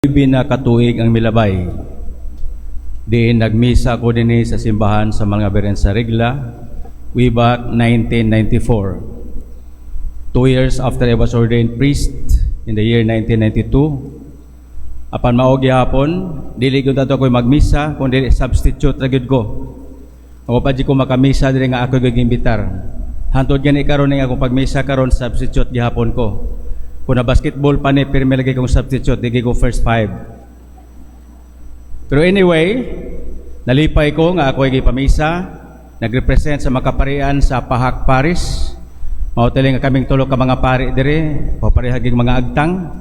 Na katuig ang milabay. Diin nagmisa ko dinhi sa simbahan sa mga Birhen sa Regla way back 1994. 2 years after I was ordained priest in the year 1992. Apan mao gihapon, dili gyud ato ko'y magmisa kung dili substitute ra gyud ko. Ako pa di ko makamisa diri nga ako gyud giimbitar. Hantod gani karon ning akong pagmisa karon, substitute gihapon ko. Kung na basketball pa ni, pirmi lagi kong substitute, di ko first five. Pero anyway, nalipay ko nga ako ay gipamisa, nagrepresent sa makaparian sa Pahak Parish. Mao tili nga kaming tulo ka mga pari diri, paparehaging mga agtang.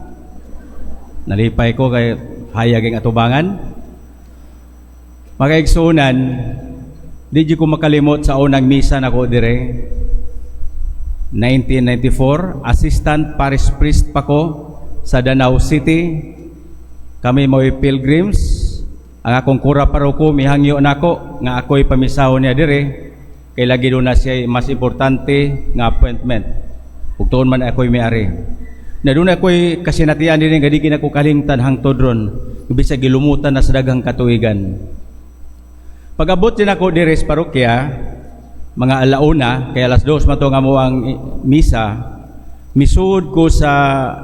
Nalipay ko kay hayaging atubangan. Mga igsuonan, di ko makalimot sa unang misa nako dire. 1994, assistant parish priest pa ko sa Danao City. Kami mo'y pilgrims. Ang akong kura paroko mihangyo nako nga ako'y pamisahon niya dire kay lagi duna siya mas importante nga appointment. Ug tuon man ako'y miari. Na duna ako'y kasinatian dinhi nga di ko kalingtan hangtod ron, bisag gilumutan na sa daghang katuigan. Pag-abot din ako dire sa parokya, mga alauna, kaya alas 2 man to nga mo ang misa, misuod ko sa,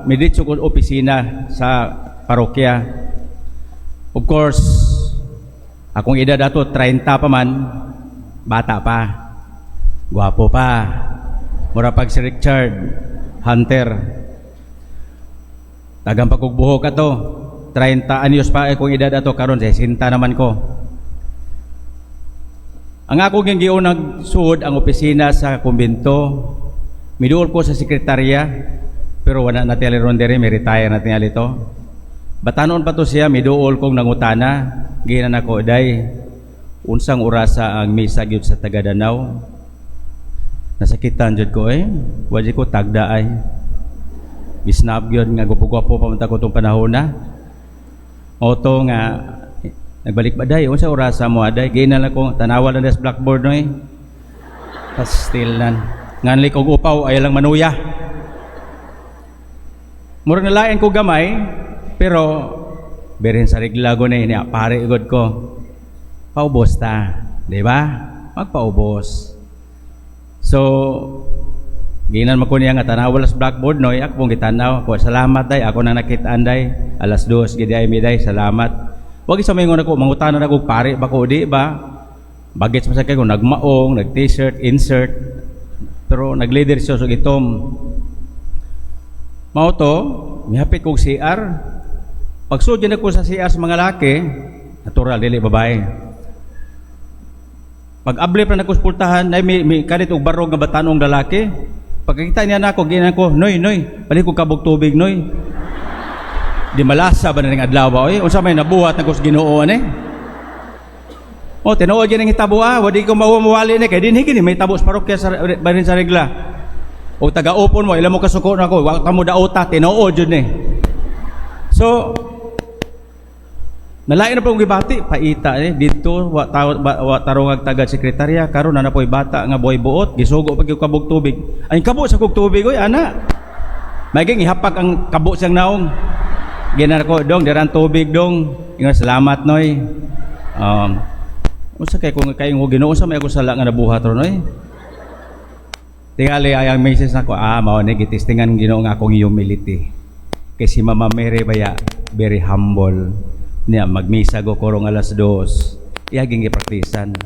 miditso ko opisina sa parokya. Of course, akong edad ato, 30 pa man, bata pa, gwapo pa, mura pag si Richard Hunter. Tagang pagkugbuhok ato, 30 anyos pa akong edad ato, karon 60 naman ko. Ang ako ging giunang suod ang opisina sa kumbento. Miduol ko sa sekretarya, pero wala na tingali ron diri, may retire na tingali to. Batanon pa to siya, miduol kong nangutana, ginan ako, "Day, unsang orasa ang misa gyud sa taga Danao?" Nasakitan jud ko eh. Wa ko tagda ay. Bisnab gyud nga gwapo-gwapo pa man ta ko tong panahon na. Oto nga nagbalik ba, "Day, unsa orasa mo aday?" Ginan lang ko, "Tanawa lang sa blackboard no eh." Pastil nan. Nganli kog upaw ay lang manuya. Murag nalain ko gamay, pero Birhen sa Regla ko na niya, pare gud ko. Paubos ta, di ba? Magpaubos. So, ginan man ko niya nga tanawa sa blackboard noy, ako pong gitanaw ko, "Salamat day, ako na nakitaan day, alas 2 gid ay mi day, salamat." Wag isa maingon ako, mangutana na ko pare ba ko di ba? Bagets man sa kay ko nagmaong, nag-t-shirt, insert, pero nag-leader siya sa itom. Mao to, mihapit kog CR. Pagsud ako sa CR sa mga laki, natural dili babae. Pag abli pa na ko sa pultahan, ay may kanit og barog nga batanong lalaki. Pagkakita niya nako, ginan ko, "Noy, noy, balik ko kabog tubig, noy." Di malasa ba na ning adlaw ba, oy? Unsa may nabuhat nako sa Ginoo ani? Oh, tinuod gyud ang hitabo ah, wadi ko mawali ni kay dinhi kini may tabo sa parokya sa Birhen sa Regla. O taga-upon mo, ilan mo kasuko nako, wa ka mo daota, tinuod jud ni. So, nalain na po gibati, paita eh, dito, wa, ta, wa, wa tarong tagad sekretarya, karon na na po'y bata nga boy buot, gisugo pag yung kabog tubig. Ay, kabo sa kog tubig, oy, ana. Maging ihapak ang kabo siyang naong. Ginar ko, "Dong, diran tubig, dong." Ingon, "Salamat, noy." Unsa kay kung kay ko Ginoo sa may ako sala nga nabuhat ron, oy. Tingali ay ang misis nako, ah, mao ni gitistingan Ginoo nga akong humility. Kay si Mama Mary baya, very humble. Niya magmisa go korong alas 2. Iyaging gipraktisan.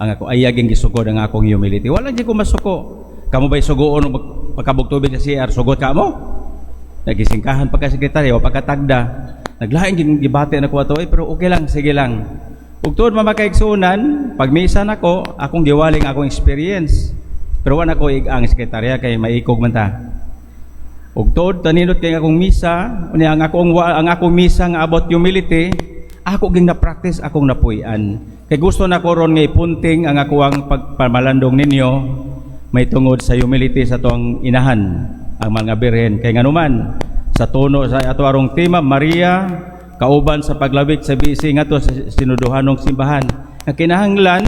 Ang ako ayaging gisugod ang akong humility. Wala di ko masuko. Kamo ba'y sugoon og pagkabog tubig sa CR, sugot ka mo? Nagisingkahan pagka sekretaryo, pagkatagda. Naglain ging gibati na ko ato, eh, pero okay lang, sige lang. Ug tuod mga kaigsuonan, pag misa nako, akong giwaling akong experience. Pero wala ko ang sekretarya kay maikog man ta. Ug tuod taninot kay akong misa, unya ang akong misa nga about humility, ako ging na-practice akong napuy-an. Kay gusto na ko ron nga ipunting ang ako ang pagpamalandong ninyo may tungod sa humility sa tuang inahan ang mga birhen kay nganuman sa tono sa ato arong tema, Maria kauban sa paglawig sa bisi ngadto sa sinuduhanong simbahan, nga kinahanglan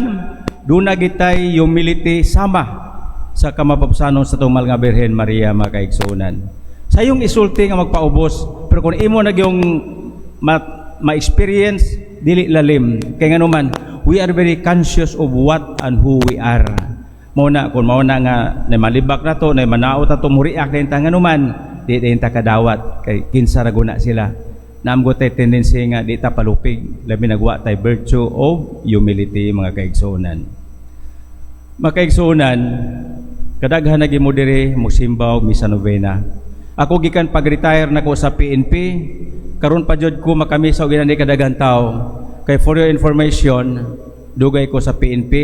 duna gitay humility sama sa kamapapsanon sa atong mahal nga Birhen Maria, mga kaigsuonan. Sa iyong isulti nga magpaubos, pero kung imo na yung ma-experience dili lalim. Kay nganuman, we are very conscious of what and who we are. Mao na kung mao na nga na malibak na to, na manaot na to, mo-react din ta, nganuman di din ta kadawat kay kinsa ra guna sila. Naa man tay tendency nga di ta palupig, labi nag wa tay virtue of humility, mga kaigsuonan. Mga kaigsuonan, kadaghan na mo diri mosimba og misa novena. Ako, gikan pag-retire nako sa PNP, karon pa jud ko makamisa og inani kadaghan tao. Kay for your information, dugay ko sa PNP,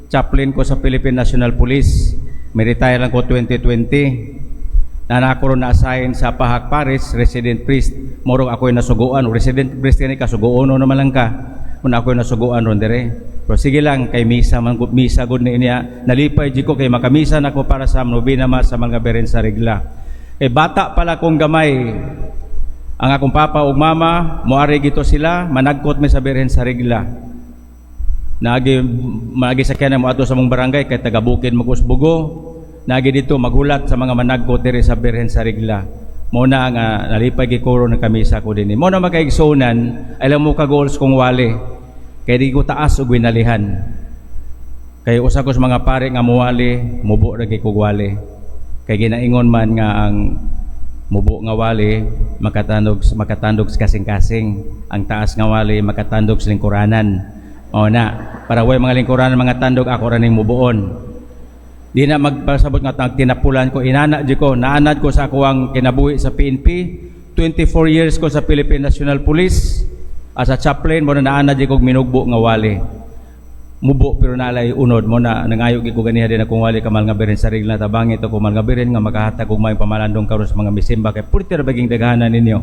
chaplain ko sa Philippine National Police. May retire lang ko 2020. Na ako ron na-assign sa Pahak Parish, resident priest. Murag ako'y nasuguan. Resident priest kani ka, suguon naman lang ka. Muna ako'y nasuguan ron dire. Pero sige lang, kay misa man, misa gud ni niya. Nalipay jud ko kay makamisa na ko para sa novena mass sa mga Birhen sa Regla. Kay bata pala kong gamay, ang akong papa ug mama, moari gito sila, managkot mi sa Birhen sa Regla. Naagi maagi sa kanya mo ato sa mong barangay kay taga bukid mo Bugo. Naagi dito maghulat sa mga managkot diri sa Birhen sa Regla. Mo na nga nalipay gi ko ng kamisa ko dinhi. Mo na, makaigsuonan, alam mo ka goals kong wali. Kay di ko taas og winalihan. Kay usa ko sa mga pare nga muwali, mubo ra kay kog wali. Kay ginaingon man nga ang mubo nga wali makatandog sa kasing-kasing, ang taas nga wali makatandog sa lingkuranan. O na, para way mga lingkuranan mga tandog, ako ra ning mubuon. Di na magpasabot nga tag tinapulan ko, inana di ko, naanad ko sa akuang kinabuhi sa PNP, 24 years ko sa Philippine National Police, as a chaplain, mo na naanad di ko minugbo nga wali. Mubo pero nalay unod mo na nangayo gid ko ganiha din akong wali kamal nga Birhen sa Regla. Tabangi to ko, mahal nga Birhen, nga makahatag og may pamalandong karon sa mga misimba kay purti ra baging daghanan ninyo.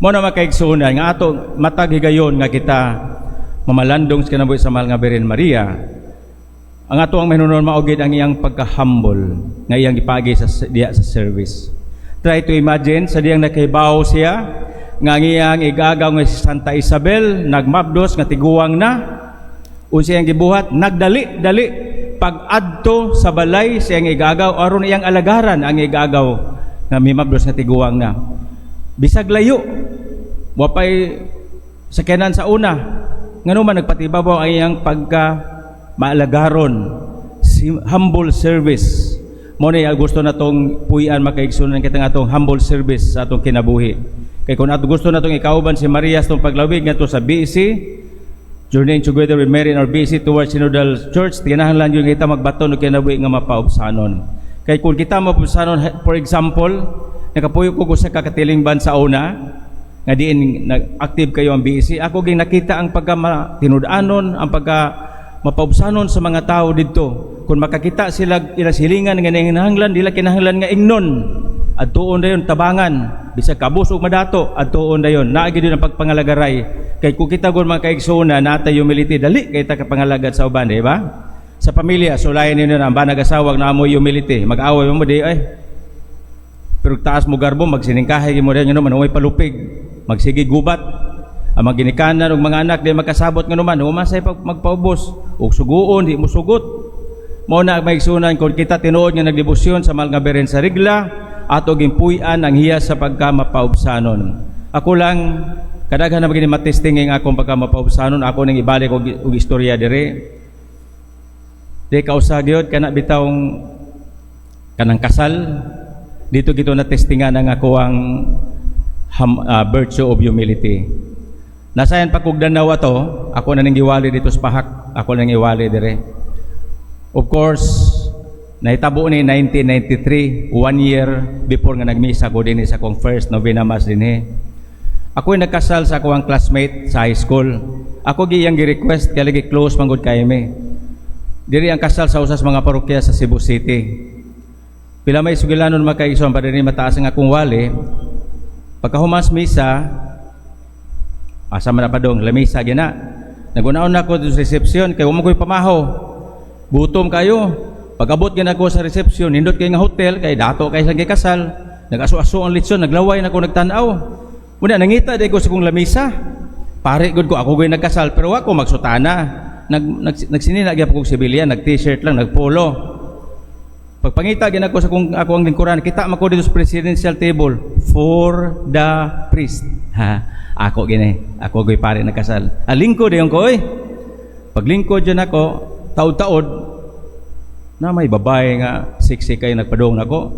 Mo na, makaigsuonan, nga ato matag higayon nga kita mamalandong sa kinabuhi sa mahal nga Birhen Maria, ang ato ang mahinunon mao gid ang iyang pagka-humble nga iyang gipagi sa diya sa service. Try to imagine sa diyang nakahibaw siya nga ang iyang igagaw nga si Santa Isabel nagmabdos nga tiguang na. Unsa iyang gibuhat? Nagdali dali pag-adto sa balay sa iyang igagaw aron iyang alagaran ang igagaw nga mimabdos nga tiguang na. Bisag layo, wa pay sakyanan sa una, ngano man nagpatibabaw ang iyang pagka maalagaron, si humble service. Mo ni gusto na tong puy-an, makaigsunan kita, nga atong humble service sa atong kinabuhi. Kay kung ato gusto na tong ikauban si Maria sa atong paglawig ngadto sa BC, journeying together with Mary in our BC towards Synodal Church, kinahanglan yung kita magbaton og kinabuhi nga mapaubsanon. Kay kung kita mapaubsanon, for example, nakapuyo ko sa kakatilingban sa una, nga diin nag-active kayo ang BEC, ako ging nakita ang pagka tinud-anon, ang pagka mapaubsanon sa mga tao didto. Kung makakita sila ilang silingan nga nanginahanglan, dila kinahanglan nga ingnon. Adtuon dayon tabangan, bisag kabus og madato, adtuon dayon. Naa gid ang pagpangalagaray. Kay kung kita gon, mga kaigsoona, natay humility, dali kay ta kapangalagad sa uban, di ba? Sa pamilya, sulayan ninyo na ang banag asawag na amoy humility. Mag-away mo di ay. Pero taas mo garbo, magsiningkahay mo rin naman, umay palupig, magsige gubat. Ang mga ginikanan ug mga anak di magkasabot, nga naman, umasay pag magpaubos, ug suguon, di mo sugot. Mao na, maigsunan, kung kita tinuod nga nagdebosyon sa mahal nga Birhen sa Regla, ato gimpuy-an ang hiya sa pagka mapaubsanon. Ako lang, kadaghan na maging matesting ang akong pagka mapaubsanon, ako nang ibalik og istorya dire. Di kausa gyud kana bitawng kanang kasal dito gito na testingan ang ako ang virtue of humility. Nasayan pa kog danaw ato, ako na ning giwali dito sa Pahak, ako nang iwali dire. Of course, nahitabo ni 1993, one year before nga nagmisa ko dinhi sa akong first novena mass dinhi. Ako ay nagkasal sa akong classmate sa high school. Ako giyang gi-request kay lagi close man gud kay mi. Diri ang kasal sa usas mga parokya sa Cebu City. Pila may sugilanon, makaigsoon, para dinhi mataas ang akong wali. Pagkahumas misa, asa man na padong lamisa gina. Nagunaon na ako sa reception kay wa man ko'y pamahaw. Gutom kayo. Pag-abot gina ako sa reception, nindot kay nga hotel kay dato kay sa gikasal. Nag-aso-aso ang litson, naglaway na ako nagtan-aw. Muna nangita di ko sa kong lamisa. Pare gud ko, ako go'y nagkasal pero ako magsutana. Nag nagsinina gyapon kog sibilyan, nag-T-shirt lang, nagpolo. Pagpangita gina ko sa kung ako ang lingkuran, kita man ko dito sa presidential table for the priest. Ha. Ako gini, ako goy pare nagkasal. Ah, lingkod yung ko oy. Paglingkod yun ako, taod-taod, na may babae nga sexy kay nagpadong nako.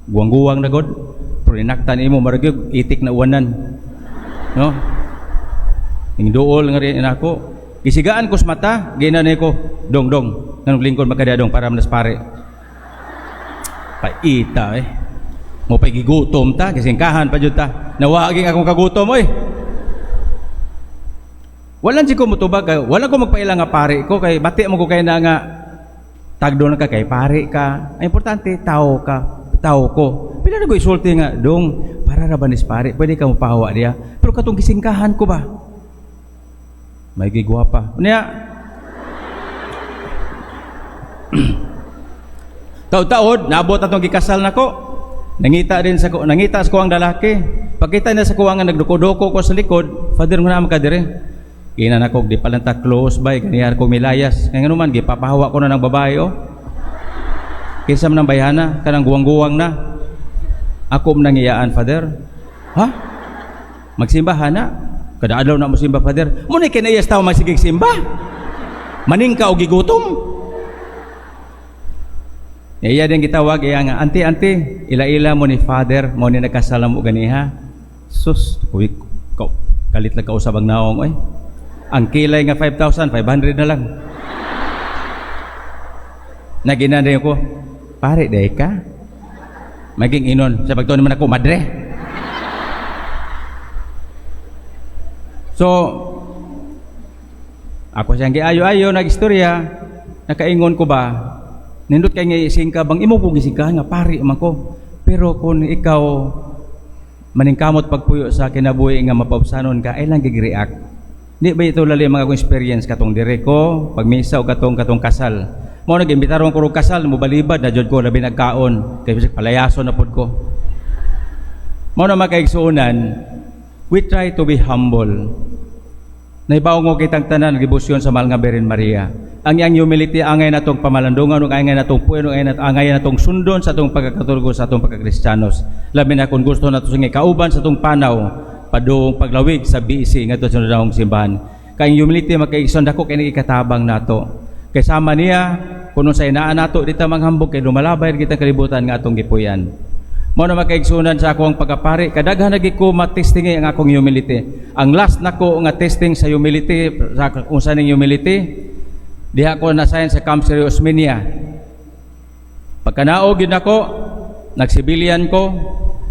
Guwang-guwang na god. Pero inaktan imo maragyog itik na uwanan. No? Ing duol nga rin ako. Gisigaan ko sa mata, ginanay ko, "Dong, dong, nganong lingkod makadadong para manas pare." Paita eh. Mo pa gigutom ta, kasingkahan pa jud ta. Nawaging akong kagutom oy. Wala si ko mutubag kay wala ko magpaila nga pare ko kay bati mo ko kay na nga tagdo na ka kay pare ka. Ang importante tao ka, tao ko. Pila na ko isulti nga, "Dong, para ra ba nis pare, pwede ka mopahawa diya." Pero katong gisingkahan ko ba? May gigwapa. Niya, taod-taod, naabot atong gikasal nako. Nangita din sa ko, nangita sa ko ang lalaki. Pagkita niya sa ko ang nagduko-duko ko sa likod, "Father, mo na ka dire." Ina nako di pa lang ta close by, ganihan ko milayas. Kaya nga naman gipapahawa ko na ng babae oh. Kaysa man ang bayhana, kanang guwang-guwang na. Ako man nangiyaan, "Father." "Ha? Magsimba na?" "Kada adlaw na mo simba, Father." Mo ni kinayas tao magsigig simba. Maning ka og gigutom. Iya din gitawag iya nga, "Ante, ante, ila-ila mo ni Father, mo ni nagkasala mo ganiha." Sus, kuwi ko, kalit lang kausab ang naong oy. Ang kilay nga 5,000, 500 na lang. Naginanday ko, "Pare, day ka?" Maging inon, sa pagtuon naman ako, "Madre." So, ako siyang giayo-ayo, nag-istorya, nakaingon ko ba, nindot kay nga isingka bang imo kong gisingkahan nga pari man ko. Pero kung ikaw maningkamot pagpuyo sa kinabuhi nga mapaubsanon ka, ay lang gig-react. Di ba ito lali mga akong experience katong dire ko, pagmisa o katong katong kasal. Mo nag-imbitaron ko og kasal, mo balibad na jud ko labi nagkaon kay bisag palayason na pud ko. Mo na makaigsuonan, we try to be humble. Naibaw mo kitang tanan debosyon sa mahal nga Birhen Maria. Ang iyang humility angay natong pamalandungan ug angay natong puyon ug angay natong sundon sa atong pagkakatolgo sa atong pagkakristiyanos. Labi na kung gusto nato sa kauban sa atong panaw padung paglawig sa BEC ngadto sa daong simbahan. Kay ang humility, makaigsoon, dako kay ikatabang nato. Kay sama niya kuno sa inaan nato di ta manghambog kay lumalabay kita kalibutan nga atong gipuy-an. Mo na makaigsunan sa akong pagkapari, kadaghan lagi ko matesting ang akong humility. Ang last nako nga testing sa humility, sa unsa ning humility, diha ko nasayan sa Camp Sir Osmeña. Pagkanaog yun ako, nagsibilyan ko,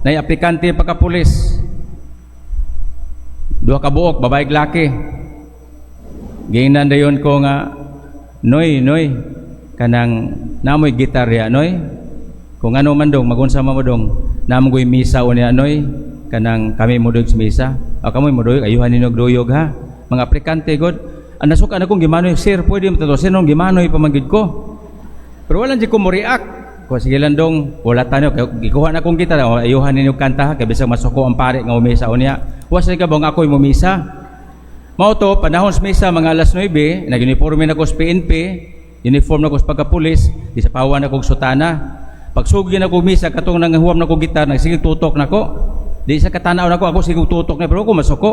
nay aplikante pagkapulis. Duha ka buok, babae laki. Giingnan dayon ko nga, "Noy, noy, kanang namoy gitar ya, noy. Kung ano man dong, magunsa man mo dong, namoy misa o niya, noy, kanang kami mo sa misa. O kamoy mo duyog, ayuhan ninyo duyog ha." Mga aplikante god, ang nasuka na kong gimanoy, "Sir, pwede mo to, sir, nung gimanoy pamanggid ko." Pero wala di ko mo react. Ko sige lang dong, wala tanyo, kay gikuha na kong gitar, o, ayuhan ninyo kanta ha, kay bisag masuko ang pare nga umisa o niya. Wa sa ka bang ako'y mumisa. Mao to, panahon sa misa, mga alas 9, nag-uniforme na ko sa PNP, uniform na ko sa pagkapulis, di sa pawa na kong sutana. Pagsugod na ko misa, katong nangahuam na ko gitar, nagsige tutok na ko. Di sa katanaw na ko, ako sige tutok na, pero ako masuko.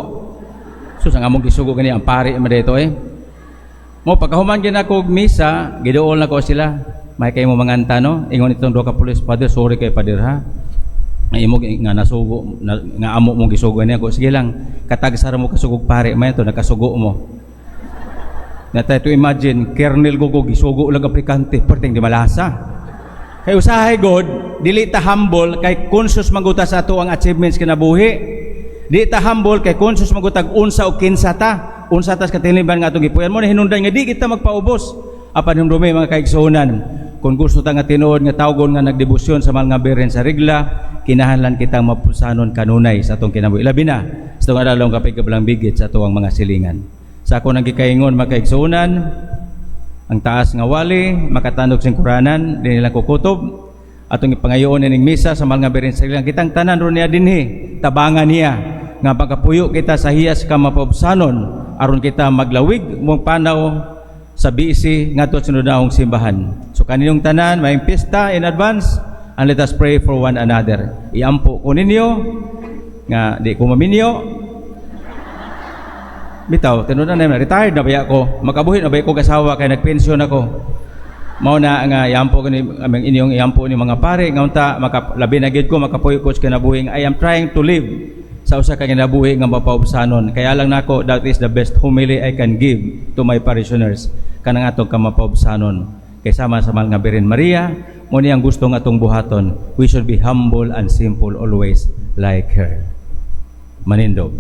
So sa among gisugo gani ang pare man dito eh. Mo pagkahuman gid ako og misa, giduol na ko sila. May kay mo manganta no, ingon itong duha ka pulis, "Father, sorry kay Father ha. Nga imo nga nasugo na, nga amo mong gisugo niya ko, sige lang, katagsara mo kasugog pare man to nakasugo mo." Na try to imagine, kernel ko ko gisugo lang aplikante, perting di malasa. Kay usahay god, dili ta humble kay conscious maguta sa ato ang achievements kinabuhi. Di ta humble kay conscious magutag unsa o kinsa ta. Unsa tas katilingban nga atong gipuyan mo na hinungdan nga di kita magpaubos. Apan hinumdumi, mga kaigsuonan, kung gusto ta nga tinuod nga tawgon nga nagdebosyon sa mahal nga Birhen sa Regla, kinahanglan kitang mapusanon kanunay sa atong kinabuhi. Labi na sa atong adlaw kapig bigit sa atuang mga silingan. Sa ako nang gikaingon, mga kaigsuonan, ang taas nga wali, makatandog singkuranan, di nilang kukutob. Atong ipangayoon ining misa sa mahal nga Birhen sa Regla. Kitang tanan ron niya dinhi, tabangan niya nga pagkapuyo kita sa hiyas ka mapaubsanon aron kita maglawig mong panaw sa BC ngadto sa sinudahong simbahan. So kaninyong tanan, may pista in advance and let us pray for one another. Iampo ko ninyo nga di ko maminyo. Bitaw, tinuod na, retired na baya ko. Makabuhi na baya ko asawa kay nagpensyon ako. Mao na nga iampo ko ni aming inyong iampo ni mga pare nga unta maka, labi na gyud ko makapuyo ko sa kinabuhi. I am trying to live sa usa ka kinabuhi nga mapaubsanon. Kaya lang nako, that is the best homily I can give to my parishioners, kanang atong kamapaubsanon. Kay sama sa mahal nga Birhen Maria, mao ni ang gusto nga atong buhaton. We should be humble and simple always like her. Manindog.